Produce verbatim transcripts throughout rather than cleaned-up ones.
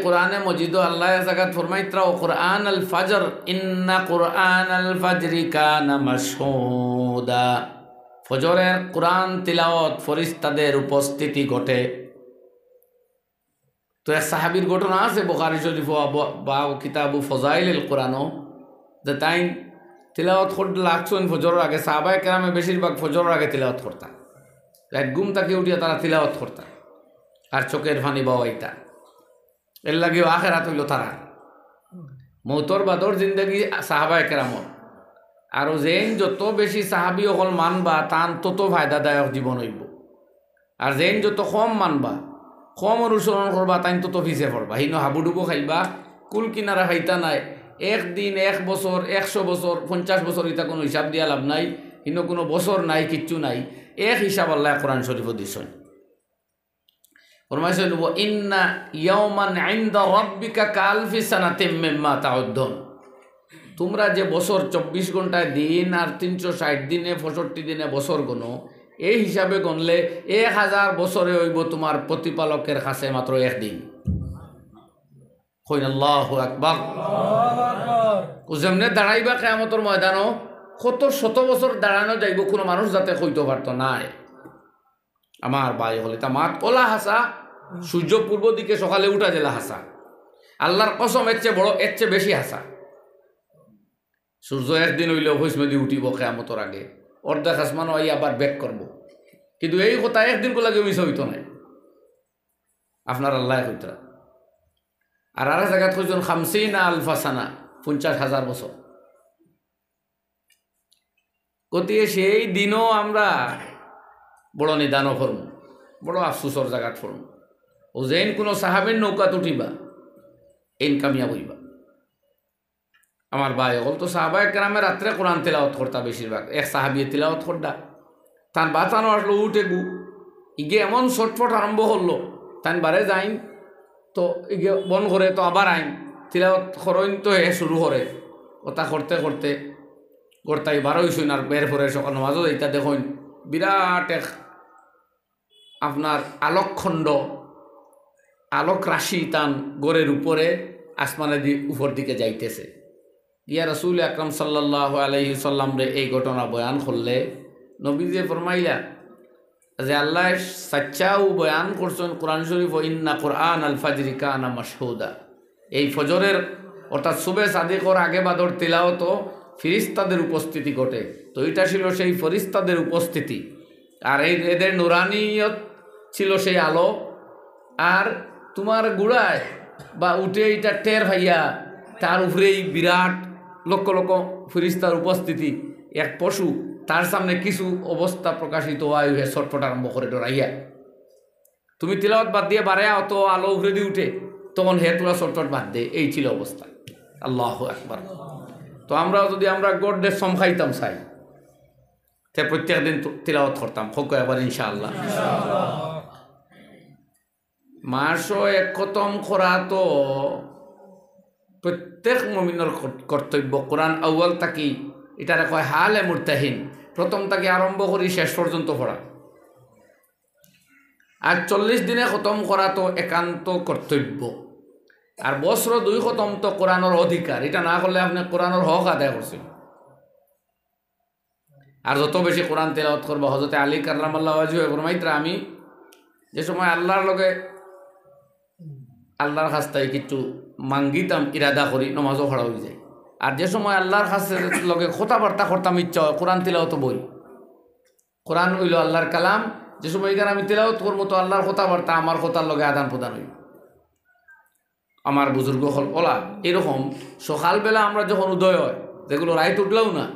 কোরআনে মজিদো আল্লায় এক জাগাত ফরমাইতরা, "ও কোরআন আল ফাজর, ইন্না কোরআন আল ফাজরি কানা মাশহুদা।" ফজরের কোরআন তিলাওয়াত ফিরিস্তাদের উপস্থিতি ঘটে। তো এক সাহাবীর ঘটনা আছে বুখারী শরীফো বা, বা কিতাবু ফজাইলিল কোরআনো, যে তাইন তিলাওয়াত করতে লাগছইন ফজরর আগে। সাহাবায়ে কেরামে বেশিরভাগ ফজরর আগে তিলাওয়াত করতা, রাইত ঘুম থাকি উঠিয়া তারা তিলাওয়াত করতা আর চোখের পানি বওয়াইতা। এর লাগিও আখেরাত অইলো তারার। মৌতর বাদর জিন্দেগি সাহাবায়ে কেরামর। আর যেইন যত বেশি সাহাবী অকল মানবা, তান তত ফায়দাদায়ক জীবন অইবো। আর যেইন যত কম মানবা, কম অনুসরণ করবা, তাইন তত পিছে পড়বা। হিনো হাবুডুবু খাইবা, কুল কিনারা পাইতা নায়। এক দিন, এক বছর, একশো বছর, পঞ্চাশ বছর, ইতা কুনু হিসাব দিয়া লাভ নাই। হিনো কুনু বছর নাই, কিচ্ছু নাই। এক হিসাব আল্লায় কোরআন শরীফো দিছইন। ফরমাইছইন, "ওয়া ইন্না ইয়াওমান ইনদা রাব্বিকা কাআলফি সানাতিম মিম্মা তাউদ্দুন।" তুমরা যে বছর চব্বিশ ঘন্টায় দিন আর তিনশো ষাইট দিনে, পঁয়ষট্টি দিনে বছর গণো, এই হিসাবে গণলে এক হাজার বছরে অইবো তুমার প্রতিপালকের কাছে মাত্র এক দিন। কইন আল্লাহু আকবার। ও যেমনে দাঁড়াইবা কিয়ামতর ময়দানো, কত শত বছর দাঁড়ানো যাইবো, কুনু মানুষ যাতে কইতো পারতো নায়। আমার ভাই অকল, ইতা মাত অলা হাছা, সূর্য পূর্ব দিকে সকালে উঠা যেলা হাছা। আল্লার কসম, এর চেয়ে বড়, এর চেয়ে বেশি হাছা। সূর্য একদিন অইলেও পশ্চিমেদি উঠিবো কিয়ামতর আগে, অর্ধেক আসমানো আইয়া আবার back করবো, কিন্তু এই কথা একদিন কো লাগে মিছা অইতো নায়। আপনার আল্লায় কইতরা। আর আরেক জাগাত কইছইন খামসিনা আলফা সানা, পঞ্চাশ হাজার বছর। গতিকে সেই দিনও আমরা বড় নিদানো পড়মু, বড় আফসোসর জাগাত পড়মু। ও যেইন কুনু সাহাবীর নৌকাত উঠিবা, এইন কামিয়াব অইবা। আমার ভাই অকল, তো সাহাবায়ে কেরামে রাত্রে কোরআন তিলাওয়াত করতা বেশিরভাগ, এক সাহাবিয়ে তিলাওয়াত করতা, তান বাতানো আসলো উঠে গু, ইগে এমন ছটফট আরম্ভ করলো, তাইন বারে যাইন, তো ইগে বন্ধ করে তো আবার আইন, তিলাওয়াত করইন তো হে শুরু করে, ওটা করতে করতে করতাই বারো অইছইন। আর এরপরে সকাল নামাজও যাইতা দেখইন বিরাট এক আপনার আলোকখণ্ড, আলোক রাশি তান ঘরের উপরে আসমানেদি উপর দিকে যাইতেছে। ইয়া রাসূল আকরাম সাল্লাল্লাহু আলাইহি সাল্লামরে এই ঘটনা বয়ান করলে নবীজি ফরমাইলা যে আল্লায় সাচ্চাও বয়ান করছইন কোরআন শরীফো, "ইন্না কোরআন আল ফাজরি কানা মাশহুদা।" এই ফজরের অর্থাৎ সুবে সাদিকর আগে বাদর তিলাওয়াতো ফিরিস্তাদের উপস্থিতি ঘটে। তো এটা ছিল সেই ফিরিস্তাদের উপস্থিতি। আর এই এদের নুরানিয়ত ছিল সেই আলো। আর তুমার ঘুড়ায় বা উটে এটা টের পাইয়া তার উপরেই বিরাট লক্ষ লক্ষ ফিরিস্তার উপস্থিতি, এক পশু, তার সামনে কিছু অবস্থা প্রকাশিত অওয়ায় হে ছটফট আরম্ভ করে ডরাইয়া। তুমি তিলাওয়াত বাদ দিয়া বারে আও তো আলো উপরেদি উঠে, তখন হে থুড়া ছটফট বাদ দে, এই ছিল অবস্থা। আল্লাহু আকবার। তো আমরাও যদি আমরা গড্ডে চমকাইতাম চাই, তে প্রত্যেক দিন তো তিলাওয়াত করতাম, কউক্কা একবার ইনশাআল্লাহ। মাসো এক খতম করা তো প্রত্যেক মুমিনর কর-, কর্তব্য। কোরআন আউয়াল থাকি, ইটারে কয় হালে মুরতাহিন, প্রথম থাকি আরম্ভ করি শেষ পর্যন্ত পড়া। আর চল্লিশ দিনে খতম করা তো একান্ত কর্তব্য। আর বছরো দুই খতম তো কোরআনর অধিকার, ইটা না করলে আপনে কোরআনর হক আদায় করছইন। আর যত বেশি কোরআন তেলাওয়াত করবা, হযরতে আলী কাররামাল্লাহু ওয়াজহুয়ে ফরমাইতরা, আমি যে সময় আল্লাহর লগে, আল্লাহর কাছ থাকি কিচ্ছু মাঙ্গিতাম, ইরাদা করি, নমাজও পড়া অইযায়। আর যে সময় আল্লাহর কাছে লগে কথাবার্তা করতাম ইচ্ছা অয়, কোরআন তিলাওয়াত বই। কোরআন অইলো আল্লাহর কালাম, যে সময় ইখান আমি তিলাওয়াত করমু তো আল্লাহর কথাবার্তা আমার কথার লগে আদান প্রদান অইবো। আমার বুজুর্গ অকল অলা, এরকম সকালবেলা আমরা যখন উদয় অয়, যেগুলো রাইত উঠলেও না,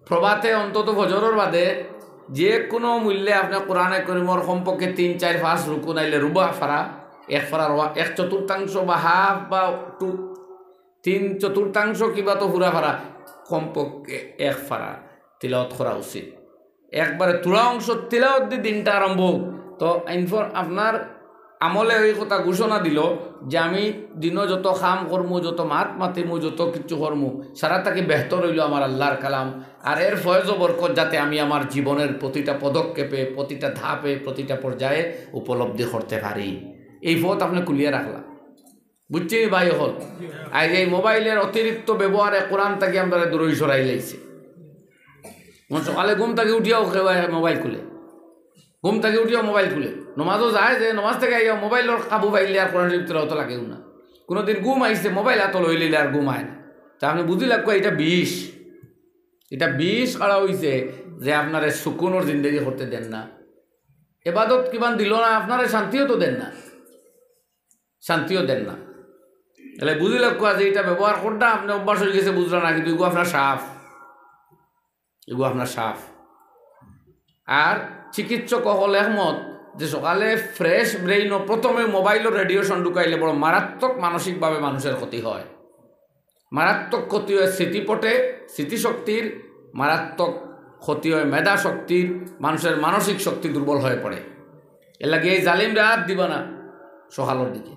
প্রভাতে অন্তত ফজরর বাদে যে কোনো মূল্যে আপনে কোরআনে করিমর কমপক্ষে তিন, চাইর, পাঁচ রুকু নাইলে রুবা ফারা, এক ফারা রুবা, এক চতুর্থাংশ বা হাফ বা টু, তিন চতুর্থাংশ কিবা তো পুরা ফারা, কমপক্ষে এক ফারা তিলাওয়াত করা উচিত। একবারে থুড়া অংশ তিলাওয়াত দি দিনটা আরম্ভ অউক। তো ইনফর-, আপনার আমলে ওই কথা ঘোষণা দিলো যে আমি দিনো যত কাম করমু, যত মাত মাতিমু, যত কিচ্ছু করমু, সারা থাকি বেহতর অইলো আমার আল্লাহর কালাম। আর এর ফয়েজ ও বরকত যাতে আমি আমার জীবনের প্রতিটা পদক্ষেপে, প্রতিটা ধাপে, প্রতিটা পর্যায়ে উপলব্ধি করতে পারি। এই পথ আপনে খুলিয়া রাখলা। বুঝছইন নি ভাই অকল? আইজ এই মোবাইলর অতিরিক্ত ব্যবহারে কোরআন থাকি আমরারে দূরই সরাইলাইছে। মন সকালে ঘুম থাকি উঠিয়াও কেউ মোবাইল খুলে, ঘুম থাকি উঠিয়াও মোবাইল খুলে, নমাজও যায় যে নমাজ থাকি আইয়া মোবাইলর কাবু পাইলে আর কোরআন শরীফ তিলাওয়াত লাগেও না। কুনুদিন ঘুম আইছে, মোবাইল আতো লইলিলে আর ঘুম আয় না। তে আপনে বুঝি লাগবো ইটা বিষ, ইটা বিষ খাড়া অইছে যে আপনারে সুকুনর জিন্দেগি করতে দেন না, এবাদত কিমান দিলো না, আপনারে শান্তিও তো দেন না, শান্তিও দেন না। তাইলে বুঝি লাগবো যে ইটা ব্যবহার করতা আপনে অভ্যাস অইগেছে বুঝলা না, কিন্তু ইগু আপনার সাফ, ইগু আপনার সাফ। আর চিকিৎসক অকল একমত যে সকালে fresh brain-ও প্রথমে মোবাইলর radiation ঢুকাইলে বড় মারাত্মক মানসিকভাবে মানুষের ক্ষতি হয়। মারাত্মক ক্ষতি হয় স্মৃতিপটে, স্মৃতিশক্তির, মারাত্মক ক্ষতি হয় মেধা শক্তির, মানুষের মানসিক শক্তি দুর্বল হয়ে পড়ে। এর লাগি এই জালিমরে আত দিবা না সকালর দিকে।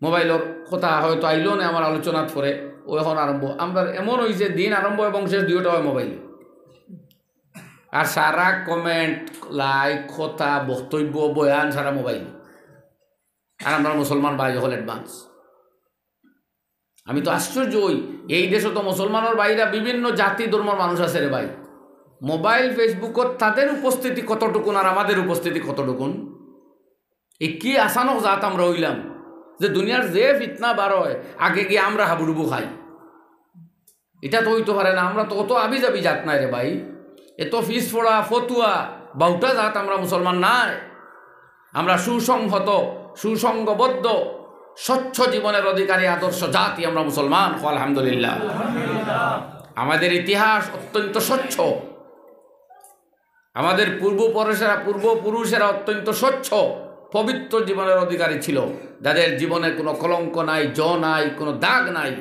মোবাইলর কথা হয়তো আইলো না আমার আলোচনাত পরে, ও এখন আরম্ভ। আমরার এমন অইছে দিন আরম্ভ এবং শেষ দুইটা হয় মোবাইল। আর সারা comment, like, কথা, বক্তব্য, বয়ান সারা মোবাইল। আর আমরা মুসলমান ভাই অকল advance। আমি তো আশ্চর্য অই, এই দেশো তো মুসলমানর বাইরা বিভিন্ন জাতি ধর্মর মানুষ আছে রে ভাই। মোবাইল, Facebook-ও তাদের উপস্থিতি কতটুকুন আর আমাদের উপস্থিতি কতটুকুন? এই কি আচানক জাত আমরা অইলাম যে দুনিয়ার যে ফিতনা বার হয় আগে গিয়া আমরা হাবুডুবু খাই? ইটা তো অইতো পারে না। আমরা তো অত আবিজাবি জাত নায় রে ভাই, এত ফিস ফড়া, ফতুয়া, বাউটা জাত আমরা মুসলমান নায়। আমরা সুসংহত, সুসংঘবদ্ধ, স্বচ্ছ জীবনের অধিকারী আদর্শ জাতি আমরা মুসলমান। কও আলহামদুলিল্লাহ। আমাদের ইতিহাস অত্যন্ত স্বচ্ছ। আমাদের পূর্বপুরুষেরা, পূর্বপুরুষেরা অত্যন্ত স্বচ্ছ, পবিত্র জীবনের অধিকারী ছিল, যাদের জীবনে কোনো কলঙ্ক নাই, জ নাই, কোনো দাগ নাই,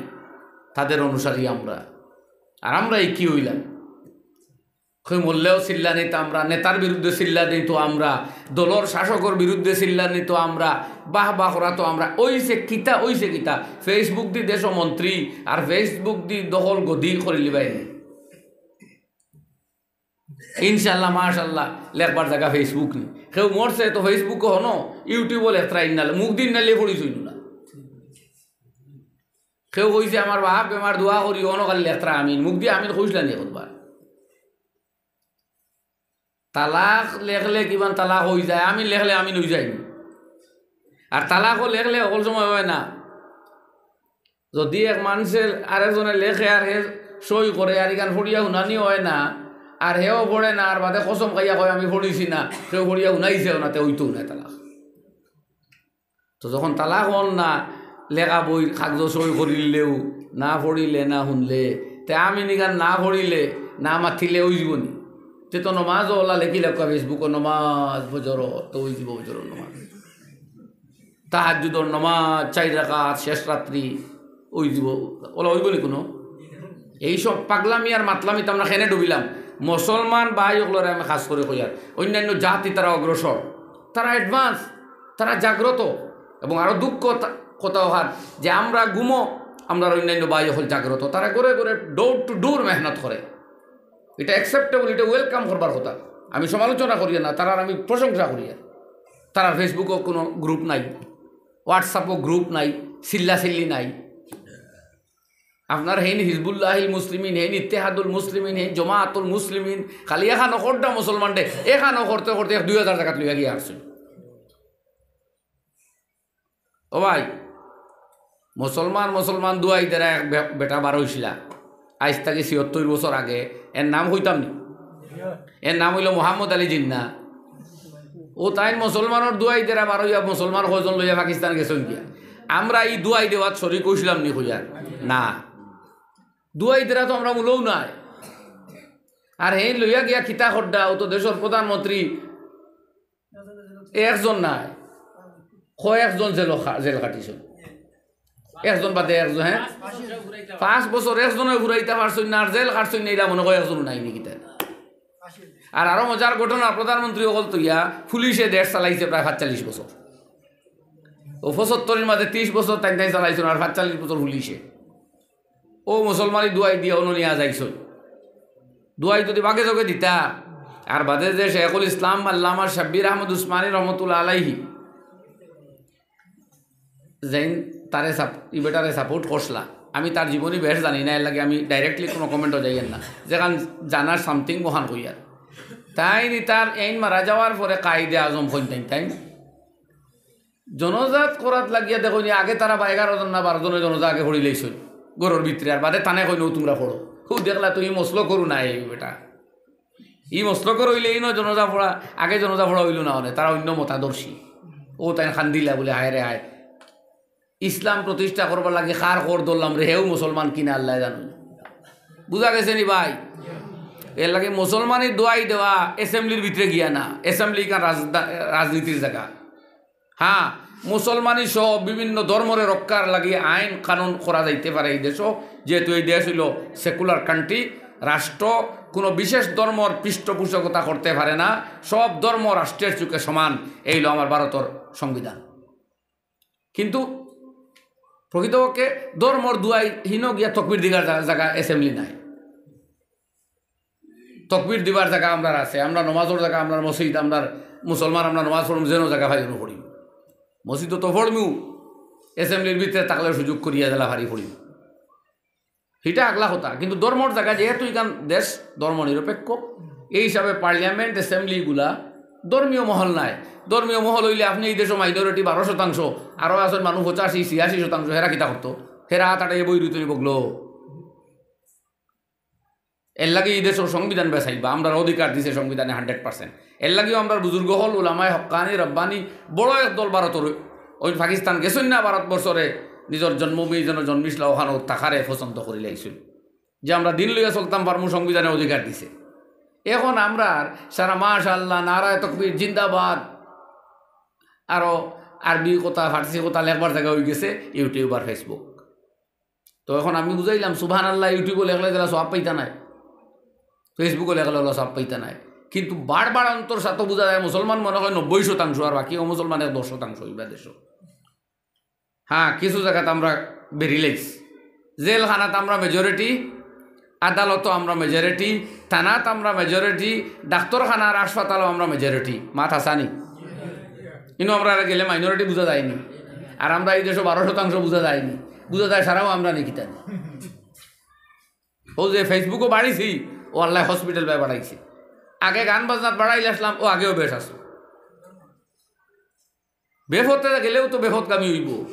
তাদের অনুসারী আমরা। আর আমরা এই কি অইলাম? কেউ মরলেও চিল্লানি তো আমরা, নেতার বিরুদ্ধে চিল্লানি তো আমরা, দলর শাসকর বিরুদ্ধে চিল্লানি তো আমরা, বাহ বাহ করা তো আমরা। অইছে কিতা, অইছে কিতা? Facebook দি দেশো মন্ত্রী আর Facebook দি দখল গদি করিলিবায় নি। ইনশাআল্লাহ, মাশাআল্লাহ, লেখবার জাগা Facebook নি। কেউ মরছে তো Facebook-ও হনো, YouTube-ও লেখরা ইন্নালে, মুখ দি ইন্নালে পড়িছইন না। কেউ কইছে, "আমার বাপ বেমার, দোয়া করি", অনো খালি লেখরা আমিন, মুখ দি আমিন কইছলা নি একবার? তালাক লেখলে কিমান তালাক অইযায়, আমিন লেখলে আমিন অইযায় নি? আর তালাকও লেখলে হকল সময় অয় না। যদি এক মানষে আরেকজনে লেখে আর হে সই করে আর ইখান পড়িয়া হুনানি অয় না, আর হেও পড়ে না, আর বাদে কসম খাইয়া কয়, "আমি পড়িছি না", কেউ পড়িয়া হুনাইছেও না, তে অইতো নায় তালাক। তো যখন তালাক অন না, লেখা বই কাগজো সই করিলেও, না পড়িলে, না হুনলে, তে আমিন ইখান না পড়িলে, না মাতিলে অইযিবো নি? তে তো নমাজও অলা লেখি লেখা Facebook-ও, নমাজ ফজর, তো অইযিবো ফজরর নমাজ। তাহাজ্জুদর নমাজ, চাইর রাকাত, শেষ রাত্রি, অইযিবো, অলা অইবো নি কুনু? এইসব পাগলামি আর মাতলামিত আমরা কেনে ডুবিলাম? মুসলমান ভাই অকলরে আমি খাছ করি কইয়ার, অইন্যান্য জাতি তারা অগ্রসর, তারা advance, তারা জাগ্রত। এবং আরো দুঃখ তা-, কথা অখান যে আমরা ঘুমো, আমরার অইন্যান্য ভাই অকল জাগ্রত, তারা ঘরে ঘরে door to door মেহনত করে। ইটা acceptable, ইটা welcome করবার কথা। আমি সমালোচনা করিয়ার না, তারার আমি প্রশংসা করিয়ার। তারার Facebook-ও কুনু group নাই, WhatsApp-ও group নাই, চিল্লাচিল্লি নাই। আপনার হেইন হিজবুল্লাহিল মুসলিমিন, হেইন ইত্তেহাদুল মুসলিমিন, হেইন জমাআতুল মুসলিমিন, খালি এখানো করডা মুসলমানরে, এখানো করতে করতে এক দুই হাজার জাগাত লইয়া গিয়া হারছইন। ও ভাই, মুসলমান, মুসলমান দুয়াই দেরা এক বে-, বেটা বার অইছিলা, আইজ থাকি ছিয়াত্তর বছর আগে, এর নাম কইতাম নি? এর নাম অইলো মোহাম্মদ আলী জিন্না। ও তাইন মুসলমানর দুয়াই দেরা বার অইয়া মুসলমান কয়জন লইয়া পাকিস্তান গেছইন গিয়া। আমরা ই দুয়াই দেওয়াত শরিক অইছিলাম নি কইয়ার? না। দুয়াই দেরা তো আমরা মূলও নায়। আর হেইন লইয়া গিয়া কিতা করডা, ও তো দেশর প্রধানমন্ত্রী, একজন নায়, কয়েকজন জেল খা-, জেল খাটিছইন। একজন বাদে একজন, হ্যাঁ? পাঁচ বছর একজনও ফুরাইতা পারছইন না, আর জেল খাটছইন না, ইলা মনে কয় একজনও নাই নি কিতা। আর আরো মজার ঘটনা, প্রধানমন্ত্রী অকল থইয়া পুলিশে দেশ চালাইছে প্রায় পাঁচচল্লিশ বছর। ও পঁচাত্তরর মাঝে ত্রিশ বছর তাইন তাইন চালাইছইন, আর পাঁচচল্লিশ বছর পুলিশে। ও মুসলমানি দুয়াই দিয়া অনো নিয়া যাইছইন। দুয়াই যদি বাগে যোগে দিতা, আর বাদে যে শেখুল ইসলাম আল্লামা শাব্বির আহমদ উসমানী রহমতুল্লাহ আলাইহি, যেইন তারে সাপ-, ই বেটারে সাপোর্ট করছলা, আমি তার জীবনী বেশ জানি না, এর লাগি আমি ডাইরেক্টলি কুনু কমেন্টও যাইয়ার না। যেখান জানার সামথিং ওখান কইয়ার। তাইন ইতার এইন মারা যাওয়ার পরে কায়েদে আজম কইন তাইন, তাইন জনাজাত করাত লাগিয়া দেখইন নি, আগে তারা বা এগারো জন না বারো জনে জনাজা আগে পড়িলাইছইন ঘরর ভিতরে, আর বাদে তানে কইন, "ও তুমরা পড়ো।" হউ দেখলা তো, ই মসলকর নায় ই বেটা। ই মসলকর অইলে ইনো জনাজা পড়া, আগে জনাজা পড়া অইলো না অনে, তারা অইন্য মতাদর্শী। অউ তাইন কান্দিলা বুলে, "হায় রে হায়।" ইসলাম প্রতিষ্ঠা করবার লাগি কার কর ধরলাম রে, হেউ মুসলমান কিনা আল্লায় জানইন। বুঝা গেছে নি ভাই? এর লাগি মুসলমানি দোয়াই দেওয়া অ্যাসেম্বলির ভিতরে গিয়া না, অ্যাসেম্বলি কান রাজদা-, রাজনীতির জাগা। হ্যাঁ, মুসলমানি সহ বিভিন্ন ধর্মরে রক্ষার লাগি আইন কানুন করা যাইতে পারে ই দেশো, যেহেতু ই দেশ অইলো সেকুলার কান্ট্রি, রাষ্ট্র কুনু বিশেষ ধর্মর পৃষ্ঠপোষকতা করতে পারে না, সব ধর্ম রাষ্ট্রের চোখে সমান। এই অইলো আমার ভারতর সংবিধান। কিন্তু প্রকৃতপক্ষে ধর্মর দোয়াই হিনো গিয়া তকবির দিবার জা-, জাগা অ্যাসেম্বলি নাই। তকবির দিবার জাগা আমরার আছে, আমরা নমাজর জাগা, আমরার মসজিদ, আমরার মুসলমান, আমরা নমাজ পড়মু, যেনো জাগা পাই অনো পড়িমু। মসজিদো তো পড়মু, অ্যাসেম্বলির ভিতরে থাকলে সুযোগ করিয়া দিলা পারি পড়িমু। হিটা আগলা কথা, কিন্তু ধর্মর জাগা যেহেতু ইখান দেশ ধর্ম নিরপেক্ষ, এই হিসাবে পার্লামেন্ট, অ্যাসেম্বলি ইগুলা ধর্মীয় মহল নায়। ধর্মীয় মহল অইলে আপনে ই দেশো মাইনরিটি বারো শতাংশ, আরো আছইন মানুষ পঁচাশি, ছিয়াশি শতাংশ, হেরা কিতা করতো? হেরা আত আটাইয়া বই রইতো নি বগলো। এর লাগি ই দেশর সংবিধান বেচাইবা, আমরার অধিকার দিছে সংবিধানে হান্ড্রেড পার্সেন্ট। এর লাগিও আমরার বুজুর্গ অকল, উলামায়ে হক্কানি, রব্বানি, বড় এক দল ভারতর, অউ পাকিস্তান গেছইন না, ভারতবর্ষরে নিজর জন্মভূমি যেন জন্মিছলা, অখানো থাকারে পছন্দ করিলাইছইন। যে আমরা দিন লইয়া চলতাম পারমু, সংবিধানে অধিকার দিছে। এখন আমরার সারা মাশাআল্লাহ, নারায়ে তকবির, জিন্দাবাদ, আরো আরবি কথা, ফার্সি কথা লেখবার জাগা অইগেছে YouTube আর Facebook। তো এখন আমি বুঝাইলাম, সুবহানাল্লাহ YouTube-ও লেখলে যেলা সওয়াব পাইতা নায়, Facebook-ও লেখলে অলা সওয়াব পাইতা নায়। কিন্তু বারবার অন্তর সাথে বুঝা যায়, মুসলমান মনে হয় নব্বই শতাংশ, আর বাকি অমুসলমান এক দশ শতাংশ অইবা দেশো। হ্যাঁ, কিছু জাগাত আমরা বেরিলাইছি। জেলখানাত আমরা মেজরিটি, আদালতো আমরা মেজরিটি, থানাত আমরা মেজরিটি, ডাক্তরখানার হাসপাতালো আমরা মেজরিটি। মাত হাছা নি? ইনো আমরা গেলে মাইনরিটি বুঝা যায় নি। আর আমরা ই দেশো বারো শতাংশ বুঝা যায় নি। বুঝা যায় সারাও আমরা নি কিতা নি। অউ যে Facebook-ও বাড়িছি, অউ আল্লায় হসপিটাল বায় বাড়াইছে। আগে গান বাজনাত বাড়াইল আসলাম, অউ আগেও বেশ আছে। বেপথে গেলেও তো বেপথগামী অইবো।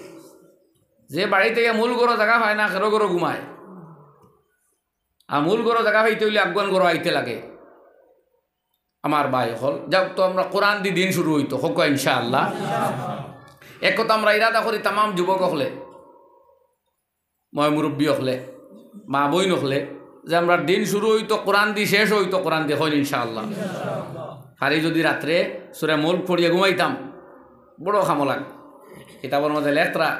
যে বাড়িত গিয়া মূল ঘরো জাগা পায় না, খেরো ঘরো ঘুমায়। আর মূল ঘরো জাগা পাইতে অইলে আগুয়ান ঘরো আইতে লাগে। আমার ভাই অকল, যাউক তো আমরা কোরআনদি দিন শুরু অইতো, কউক্কা ইনশাআল্লাহ। এক কথা আমরা ইরাদা করি তামাম যুবক অকলে, ময় মুরব্বি অকলে, মা বইন অকলে, যে আমরার দিন শুরু অইতো কোরআনদি, শেষ অইতো কোরআনদি, কইন ইনশাআল্লাহ। পারি যুদি রাত্রে সূরা মুলক পড়িয়া ঘুমাইতাম, বড় কামো লাগে। কিতাবর মধ্যে লেখরা,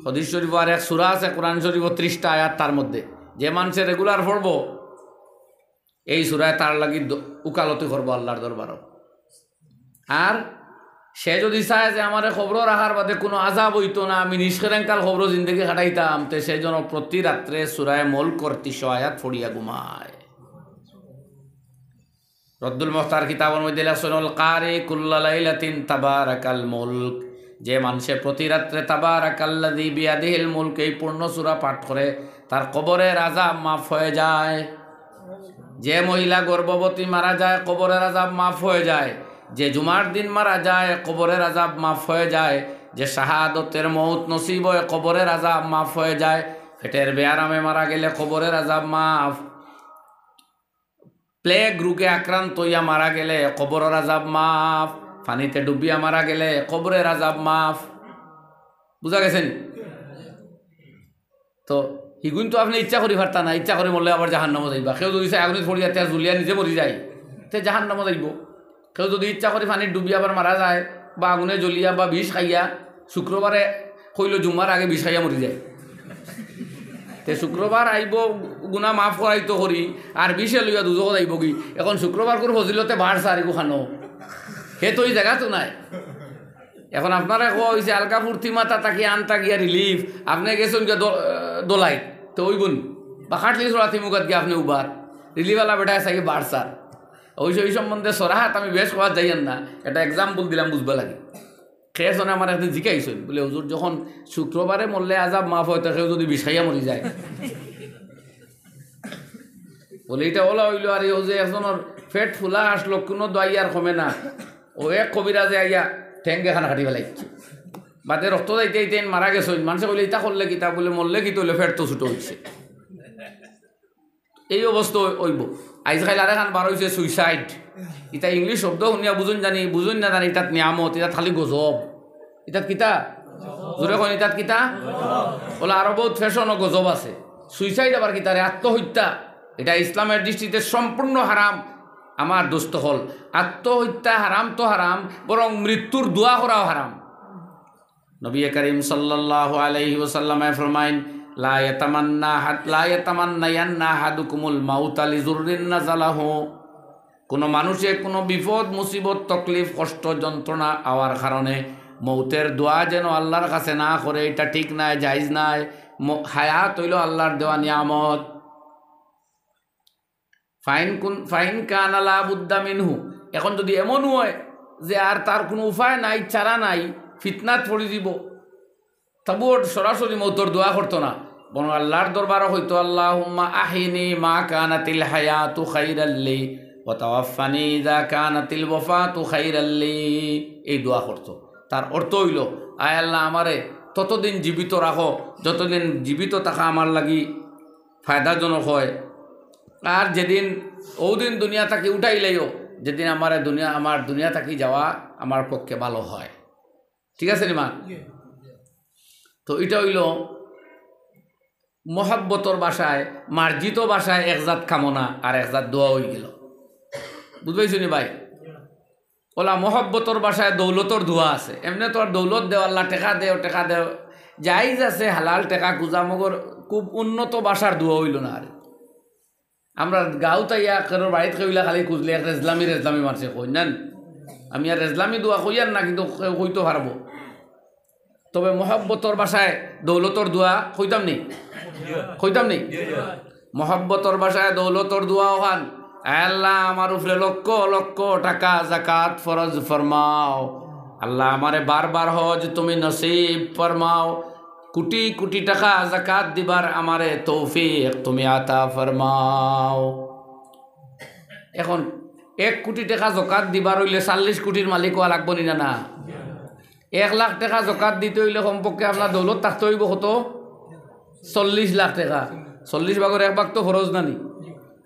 হাদিস শরিফো আর এক সূরা আছে, কোরআন শরিফো ত্রিশটা আয়াত, তার মধ্যে যে মানষে রেগুলার পড়বো, এই সূরায় তার লাগি দ-, উকালতি করবো আল্লার দরবারো। আর সে যুদি চায় যে আমারে কবরো রাখার বাদে কুনু আজাব অইতো না, আমি নিষ্কেরেঙ্কাল কবরো জিন্দেগি কাটাইতাম, তে সে যেন প্রতি রাত্রে সূরায়ে মুলকর তিশো আয়াত পড়িয়া ঘুমায়। রদ্দুল মুখতার কিতাবর মধ্যে লেখছইন, "আল কারি কুল্লা লাইলাতিন তাবারাকাল মুলক।" যে মানষে প্রতি রাত্রে তাবারাকাল্লাযী বিয়াদিহিল মুলক এই পূর্ণ সূরা পাঠ করে, তার কবরের আজাব মাফ হয়ে যায়। যে মহিলা গর্ভবতী মারা যায়, কবরের আজাব মাফ হয়ে যায়। যে জুমার দিন মারা যায়, কবরের আজাব মাফ হয়ে যায়। যে শাহাদতের মউত নসিব হয়, কবরের আজাব মাফ হয়ে যায়। পেটের বেয়ারামে মারা গেলে কবরের আজাব মাফ। প্লেগ রোগে আক্রান্ত হইয়া মারা গেলে কবরের আজাব মাফ। পানিতে ডুবিয়া মারা গেলে কবরের আজাব মাফ। বুঝা গেছে নি? তো হিগুন তো আপনে ইচ্ছা করি পারতা না, ইচ্ছা করি মরলে আবার জাহান্নামো যাইবা। কেউ যুদি চায় আগুনে পড়িয়া তে জ্বলিয়া নিজে মরি যায়, তে জাহান্নামো যাইবো। কেউ যুদি ইচ্ছা করি পানিত ডুবিয়া আবার মারা যায়, বা আগুনে জ্বলিয়া বা বিষ খাইয়া, শুক্রবারে কইলো জুমার আগে বিষ খাইয়া মরি যায়, তে শুক্রবার আইবো, গুনা মাফ করাইতো করি, আর বিষে লইয়া দুজখো যাইবোগি। এখন শুক্রবারকুর ফজিলতে বাড়ছার ইগু খানো, হে তো ই জাগাত নাই। এখন আপনারে কওয়া অইছে আলকাপুর তিমাতা থাকি আনতা গিয়া রিলিফ, আপনে গেছইন গিয়া দ-, দোলাইত, তে অইবো নি? বা কাটলি ছড়া তিমুকাত গিয়া আপনে উবার, রিলিফআলা বেটায় চাইয়া বাড়ছার। অবশ্য ই সম্বন্ধে সরাহাত আমি বেশ কওয়াত যাইয়ার না, একটা এক্সাম্পল দিলাম বুঝবার লাগি। কেজনে আমার একদিন জিকাইছইন, বুলে, "হুজুর, যখন শুক্রবারে মরলে আজাব মাফ অয়, তে কেউ যুদি বিষ খাইয়া মরি যায়?" বুলে, "ইটা অলা অইলো, আর অউ যে একজনর পেট ফুলা আসলো, কুনু দোয়াই আর কমে না, অউ এক কবিরাজে আইয়া ঠেং এখান কাটি ফালাইছে, বাদে রক্ত যাইতে যাইতে মারা গেছইন, মানষে কইলে, 'ইতা করলে কিতা?' বুলে, 'মরলে কিতা অইলো, পেট তো ছুটো অইছে।'" এই অবস্থা অই-, অইবো। আইজকাইল আরেকখান বার অইছে সুইসাইড। ইতা ইংলিশ শব্দ হুনিয়া বুঝইন জানি, বুঝইন না জানি, ইতাত নিয়ামত, ইতাত খালি গজব। ইতাত কিতা? জোরে কইন, ইতাত কিতা? অলা আরো বউত ফ্যাশন ও গজব আছে। সুইসাইড আবার কিতারে? আত্মহত্যা। ইটা ইসলামের দৃষ্টিতে সম্পূর্ণ হারাম। আমার দোস্ত অকল, আত্মহত্যা হারাম তো হারাম, বরং মৃত্যুর দোয়া করাও হারাম। নবী করিম সাল্লাল্লাহু আলাইহি ওয়াসাল্লামে ফরমাইন, "লা ইয়াতামান্না হাদ-, লা ইয়াতামান্নায়ান্না আহাদুকুমুল মাউতা লিজুররিন নাজালাহু।" কোনো মানুষে কোনো বিপদ, মুসিবত, তকলিফ, কষ্ট, যন্ত্রণা আওয়ার কারণে মৌতের দোয়া যেন আল্লাহর কাছে না করে, ইটা ঠিক নায়, জায়েজ নায়। ম-, হায়াত অইলো আল্লাহর দেওয়া নিয়ামত। ফাইন কুন-, ফাইন কানা লা বুদ্দা মিনহু। এখন যুদি এমন অয় যে আর তার কুনু উপায় নাই, চারা নাই, ফিতনাত পড়ি যিবো, তবুও সরাসরি মৌতর দোয়া করতো না, বরং আল্লাহর দরবারো কইতো, "আল্লাহুম্মা আহিনি মা কানাতিল হায়াতু খাইরাল লি, ওয়া তাওয়াফফানি ইযা কানাতিল ওয়াফাতু খাইরাল লি।" এই দোয়া করতো। তার অর্থ অইলো, "আয় আল্লাহ, আমারে ততদিন জীবিত রাখো, যতদিন জীবিত থাকা আমার লাগি ফায়দাজনক অয়। আর যেদিন, অউ দিন দুনিয়া থাকি উঠাইলাইও, যেদিন আমারে দুনিয়া, আমার দুনিয়া থাকি যাওয়া আমার পক্ষে ভালো হয়।" ঠিক আছে নি মা? তো ইটা অইলো মহব্বতর ভাষায়, মার্জিত ভাষায় এক জাত কামনা আর এক জাত দোয়া অইগেলো। বুঝ পাইছো নি ভাই? অলা মহব্বতর ভাষায় দৌলতর দোয়া আছে। এমনে তো আর দৌলত দেও, আল্লাহ টেকা দেও, টেকা দেও, জায়েজ আছে, হালাল টেকা খুজা, মগর খুব উন্নত ভাষার দোয়া অইলো না। আর আমরা গাঁওত আইয়া কেউর বাড়িত কেউ অইলা খালি খুজলে এক রেজলামি রেজলামি মানষে কইন না নি? আমি আর রেজলামি দোয়া কইয়ার না, কিন্তু কেউ কইতো পারবো। তবে মহব্বতর ভাষায় দৌলতর দোয়া কইতাম নি? কইতাম নি? মহব্বতর ভাষায় দৌলতর দোয়া অখান, "আয় আল্লাহ, আমার উপরে লক্ষ লক্ষ টাকা জাকাত ফরজ ফরমাও। আল্লাহ, আমারে বারবার হজ তুমি নসিব ফরমাও। কোটি কোটি টাকা জাকাত দিবার আমারে তৌফিক তুমি আতা ফরমাও।" এখন এক কোটি টাকা জাকাত দিবার অইলে চল্লিশ কোটির মালিক অওয়া লাগবো নি না, না? এক লাখ টাকা জাকাত দিতে অইলে কমপক্ষে আপনার দৌলত থাকতে অইবো কত? চল্লিশ লাখ টাকা। চল্লিশ ভাগর এক ভাগ তো ফরজ না নি?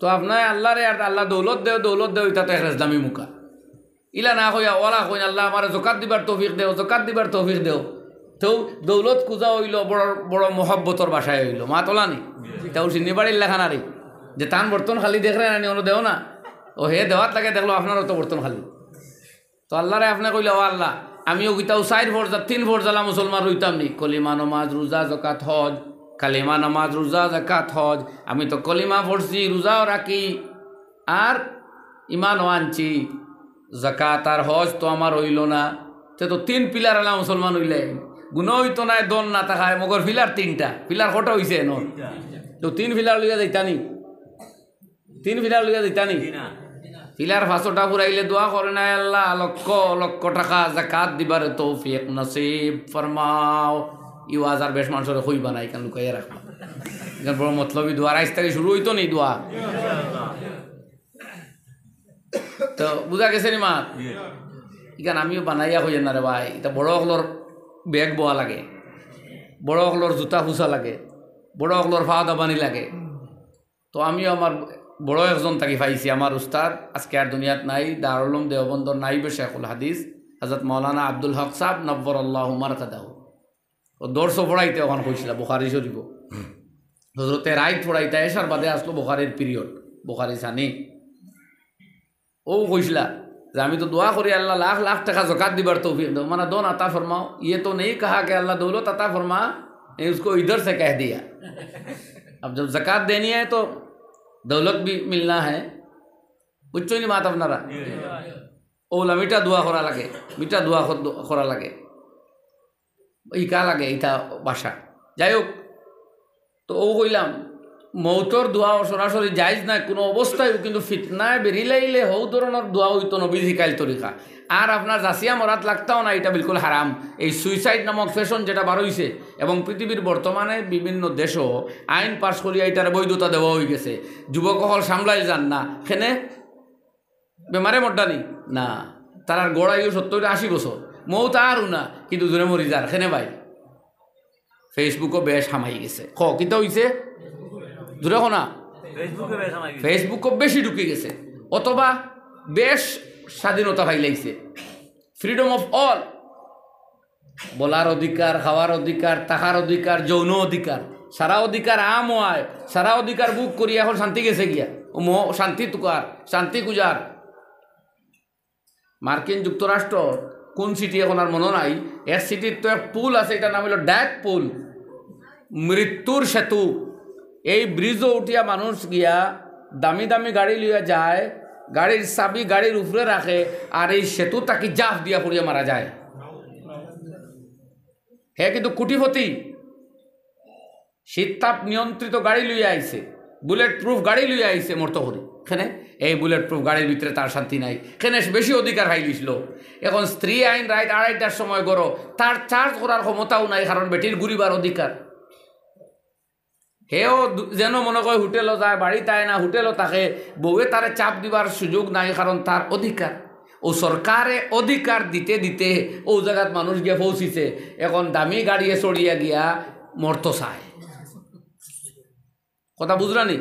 তো আপনার আল্লাহরে আর আল্লাহ দৌলত দেও, দৌলত দেও, ইটা তো এক রেজলামি মুখা। ইলা না কইয়া অলা কইন, "আল্লাহ, আমারে জাকাত দিবার তৌফিক দেও, জাকাত দিবার তৌফিক দেও।" তেউ দৌলত খুজা অইলো বড়, বড় মহব্বতর ভাষায় অইলো। মাত অলা নি? তেউ শিন্নি বাড়ির লেখা না রে। যে তান বর্তন খালি দেখরে না নি, অনো দেও না। ও হে দেওয়াত লাগে দেখলো আপনারও তো বর্তন খালি। তো আল্লাহরে আপনে কইলা, "ও আল্লাহ, আমি অউ কিতা চাইর ফরজ, তিন ফরজ আলা মুসলমান রইতাম নি? কলিমা, নমাজ, রোজা, জাকাত, হজ, কালিমা, নমাজ, রোজা, জাকাত, হজ। আমি তো কলিমা পড়ছি, রোজাও রাখি, আর ইমানও আনছি, জাকাত আর হজ তো আমার অইলো না। তে তো তিন পিলার আলা মুসলমান অইলে, গুনা অইতো নায়, ধন না থাকায়, মগর পিলার তিনটা, পিলার কটা অইছে এনো? তো তিন পিলার লইয়া যাইতা নি?" তিন পিলার লইয়া যাইতা নি? পিলার পাঁচটা ফুরাইলে দোয়া করইন, "আয় আল্লাহ, লক্ষ লক্ষ টাকা জাকাত দিবার তৌফিক নসিব ফরমাও।" ই ওয়াজ আর বেশ মানষরে কইবা না, ইখান লুকাইয়া রাখবা। ইখান বড় মতলবি দোয়া, আইজ থাকি শুরু অইতো নি দোয়া। তো বুঝা গেছে নি মা? ইখান আমিও বানাইয়া কইয়ার না রে ভাই, ইটা বড় অকলর ব্যাগ বওয়া লাগে, বড় অকলর জুতা ফুসা লাগে, বড় অকলর পাও দাবানি লাগে। তো আমিও আমার বড় একজন থাকি পাইছি, আমার উস্তাদ আজকে আর দুনিয়াত নাই, দারুল উলুম দেওবন্দর নাইবে শেখুল হাদিস হযরত মাওলানা আব্দুল হক সাহেব নব্বরাল্লাহু মারকাদাহু। ও দর্শ পড়াইতে অখান কইছিলা বুখারী শরীফো। হযরতে রাইত পড়াইতা, এশার বাদে আসলো বুখারীর পিরিয়ড, বুখারী সানি। ও কইছিলা যে, "আমি তো দোয়া করি, আল্লাহ লাখ লাখ টাকা জাকাত দিবার তৌফিক দেও, মানে ধন আতা ফরমাও।" ইয়ে তো নেই কাহা কে আল্লাহ দৌলত আতা ফরমা, এ উসকো ইধর সে কহ দিয়া। আব জব জাকাত দেনি হে তো দৌলত ভি মিলনা হে, বুঝছো নি মাত আপনারা? অউলা মিঠা দোয়া করা লাগে, মিঠা দোয়া কর-, করা লাগে। ইকা লাগে, ইতা ভাষা। যাই হোক, তো ও কইলাম, মৌতর দোয়াও সরাসরি জায়েজ নায় কুনু অবস্থায়ও, কিন্তু ফিতনায় বেরিলাইলে হউ ধরনর দোয়া অইতো নবী শিখাইল তরিকা। আর আপনার জাসিয়া মরাত লাগতাও না, ইটা বিলকুল হারাম। এই suicide নামক fashion যেটা বার অইছে, এবং পৃথিবীর বর্তমানে বিভিন্ন দেশও আইন পাশ করিয়া ইটার বৈধতা দেওয়া অইগেছে। যুবক অকল সামলাইল যার না, কেনে বেমারে মররা নি? না, তারার গড় আয়ু সত্তর আশি বছর, মৌত আরও না, কিন্তু জোরে মরি যার। কেনে ভাই? Facebook-ও বেশ হামাই গেছে। ক, কিতা অইছে? জোরে ক না। Facebook-ও বেশ হামাই গেছে। Facebook-ও বেশি ঢুকি গেছে, অথবা বেশ স্বাধীনতা পাইলাইছে, freedom of all। বলার অধিকার, খাওয়ার অধিকার, থাকার অধিকার, যৌন অধিকার, সারা অধিকার আম অয়, সারা অধিকার ভোগ করি এখন শান্তি গেছে গিয়া। ও মোহ, শান্তি তুকার, শান্তি খুজার। মার্কিন যুক্তরাষ্ট্র কোন সিটি এখন আর মনো নাই, এক সিটির তো এক পুল আছে, ইটার নাম অইলো death pool, মৃত্যুর সেতু। এই ব্রিজও উঠিয়া মানুষ গিয়া দামি দামি গাড়ি লইয়া যায়, গাড়ির চাবি গাড়ির উপরে রাখে, আর এই সেতু থাকি জাফ দিয়া পড়িয়া মারা যায়। হে কিন্তু কোটিপতি, শীত তাপ নিয়ন্ত্রিত গাড়ি লইয়া আইছে, bullet proof গাড়ি লইয়া আইছে মর্ত করি। কেনে? এই bullet proof গাড়ির ভিতরে তার শান্তি নাই, কেনে সে বেশি অধিকার পাইলিছিল। এখন স্ত্রী আইন রাইত আড়াইটার সময় ঘরো, তার charge করার ক্ষমতাও নাই, কারণ বেটির ঘুরিবার অধিকার। হেও দু-, যেন মনে কয় হোটেলো যায়, বাড়িত আয় না, হোটেলো থাকে, বউয়ে তারে চাপ দিবার সুযোগ নাই, কারণ তার অধিকার। ও সরকারে অধিকার দিতে দিতে ও জাগাত মানুষ গিয়া পৌঁছিছে, এখন দামি গাড়িয়ে চড়িয়া গিয়া মর্ত চায়। কথা বুঝরা নি?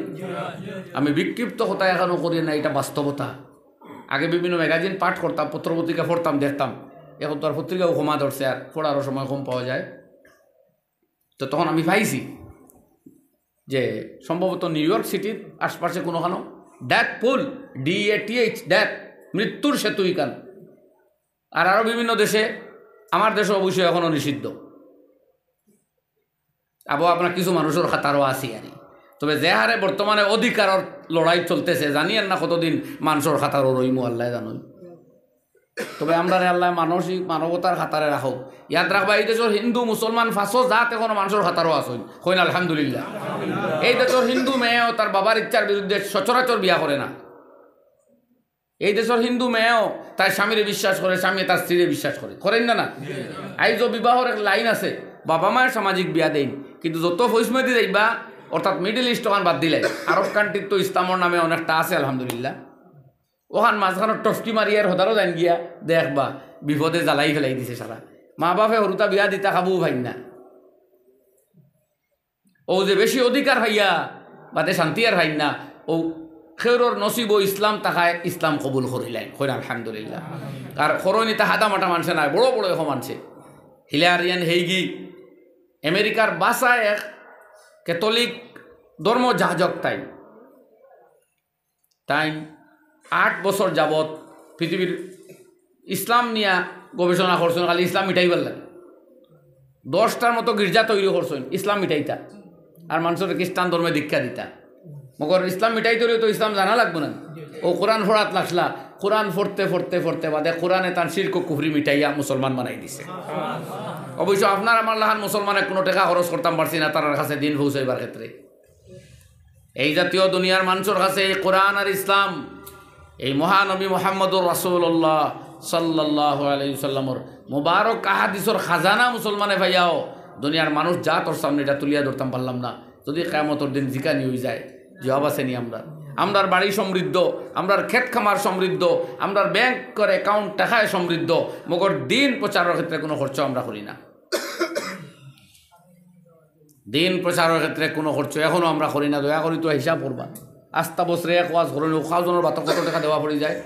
আমি বিক্ষিপ্ত কথা এখনো করি না, ইটা বাস্তবতা। আগে বিভিন্ন ম্যাগাজিন পাঠ করতাম, পত্র পত্রিকা পড়তাম, দেখতাম। এখন তো আর পত্রিকাও কমা ধরছে, আর পড়ারও সময় কম পাওয়া যায়। তো তখন আমি পাইছি যে সম্ভবত নিউ ইয়র্ক সিটির আশপাশে কোনোখানো death pool, D A T H, death, মৃত্যুর সেতু ইখান। আর আরও বিভিন্ন দেশে, আমার দেশে অবশ্য এখনো নিষিদ্ধ। আবো আমরা কিছু মানুষর খাতারও আছি আর কি। তবে যে হারে বর্তমানে অধিকারর লড়াই চলতেছে, জানি আর না কতদিন মানুষর খাতারও রইমু, আল্লায় জানইন। তবে আমরারে আল্লায় মানসিক মানবতার খাতারে রাখউক। ইয়াদ রাখবা, এই দেশর হিন্দু, মুসলমান, পাঁচও জাত এখনো মানুষর খাতারও আছইন। কইন আলহামদুলিল্লাহ। এই দেশর হিন্দু মেয়েও তার বাবার ইচ্ছার বিরুদ্ধে সচরাচর বিয়া করে না। এই দেশর হিন্দু মেয়েও তার স্বামীরে বিশ্বাস করে, স্বামী তার স্ত্রীরে বিশ্বাস করে। করেন না, না? আইজও বিবাহর এক লাইন আছে, বাবা মায় সামাজিক বিয়া দেইন, কিন্তু যত ফৈসমেদি যাইবা, অর্থাৎ মিডল ইস্ট ওখান বাদ দিলে, আরব কান্ট্রিত তো ইসলামর নামে অনেকটা আছে, আলহামদুলিল্লাহ। ওখান মাঝখানো টফকি মারিয়ার হদারও যাইন গিয়া, দেখবা, বিপদে জ্বালাই ফেলাই দিছে সারা। মা বাপে হুরুতা বিয়া দিতা খাবু ভাই না। ও যে বেশি অধিকার পাইয়া, বাদে শান্তি আর পাইন না। ও খেউরর নসিব ও ইসলাম থাকায় ইসলাম কবুল করিলাইন, কইন আলহামদুলিল্লাহ। আর করইন ইতা হাদা মাটা মানষে নায়, বড় বড় এখন মানষে। হিলারিয়ান হেইগি, আমেরিকার বাসা এক ক্যাথলিক ধর্ম যাজক তাইন। তাইন আট বছর যাবত পৃথিবীর ইসলাম নিয়া গবেষণা করছইন, খালি ইসলাম মিটাইবার লাগি। দশটার মতো গির্জা তৈরি করছইন ইসলাম মিটাইতা, আর মানষরে খ্রিস্টান ধর্মে দীক্ষা দিতা। মগর ইসলাম মিটাইতে অইলে তো ইসলাম জানা লাগবো না। ও কোরআন পড়াত লাগলা, কোরআন পড়তে পড়তে পড়তে বাদে কোরআনে তান শিরক কুফরি মিটাইয়া মুসলমান বানাই দিছে। অবশ্য আপনার আমার লাখান মুসলমানে কুনু টেকা খরচ করতাম পারছি না তারার কাছে দিন পৌঁছাইবার ক্ষেত্রে। এই জাতীয় দুনিয়ার মানষর কাছে এই কোরআন আর ইসলাম, এই মহানবী মুহাম্মদুর রাসূলুল্লাহ সাল্লাল্লাহু আলাইহি ওয়াসাল্লামর মুবারক আহাদিসর খাজানা মুসলমানে পাইয়াও দুনিয়ার মানুষ জাতর সামনে ইটা তুলিয়া ধরতাম পারলাম না। যদি কিয়ামতর দিন জিকানি অইযায়, জবাব আছে নি আমরার? আমরার বাড়ি সমৃদ্ধ, আমরার খেত খামার সমৃদ্ধ, আমরার ব্যাংকর অ্যাকাউন্ট টেকায় সমৃদ্ধ, মগর দিন প্রচারর ক্ষেত্রে কুনু খরচ আমরা করি না। দিন প্রচারর ক্ষেত্রে কুনু খরচ এখনো আমরা করি না, দয়া করি তো হিসাব করবা। আস্তা বছরে এক ওয়াজ করইন, ও কয়জনর বাতো কত টেকা দেওয়া পড়ি যায়?